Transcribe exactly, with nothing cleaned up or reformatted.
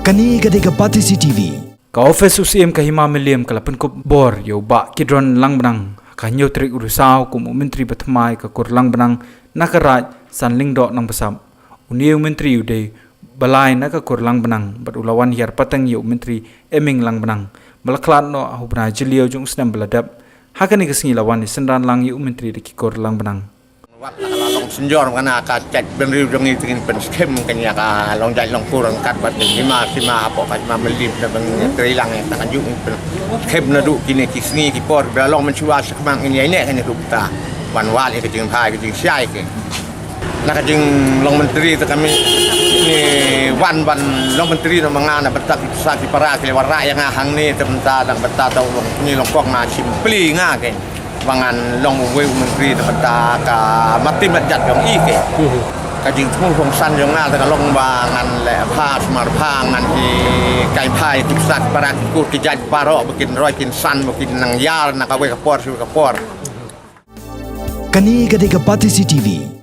Kane ka dei ka Batesi T V. Ka office u Syiem ka Hima Mylliem ka la pynkup bor ïa u Bah Kidron Langbenang ha ka hynñiew tarik u Risaw kum u Myntri ba thymmai ka kur Langbenang na ka Raid San Lyngdoh Nongbsap. Une u Myntri u dei ba lai na ka kur Langbenang bad u la wan hiar pateng ïa u Myntri Eming Langbenang ba la khlad noh ha u bnai Jylliew jong u snem ba la dep. Ha kane ka sngi la wan ïasynran lang ïa u Myntri da ki kur Langbenang. Wat la ka la long synjor kane ka jaitbynriew jong ngi te ngin pynskhem kane ka long jait long kur ryngkat bad ki hima sima hapoh ka Hima Mylliem, te ba ngin ïatrei lang ïa ka, ka juh ngin pynskhem naduh kine ki sngi ki por ba la long mynshuwa, sha khmat ngin ïaineh kane ruh ta ban wad ïa ka jingphai ka jingshai ke. Na ka jinglong Myntri te ka mih ngi wan ban long Myntri na ma nga na bynta ki pisa ki para ki la wanrah ïa nga hangne, te bynta dang bynta tang long kine long kong nga shim pli nga ke. Ba ngan long uwei u Myntri na bynta ka mati matjat jong i ke. Ka jingthmu hongsan jong nga te ka long ba ngan leh bha sumar bha, ngan hikai bha ïa ki pisa ki para ki kur ki jait baroh ba kin roi kin san ba kin nang ïar na kawei ka por sha kawei ka por. Kane ka dei ka Batesi T V.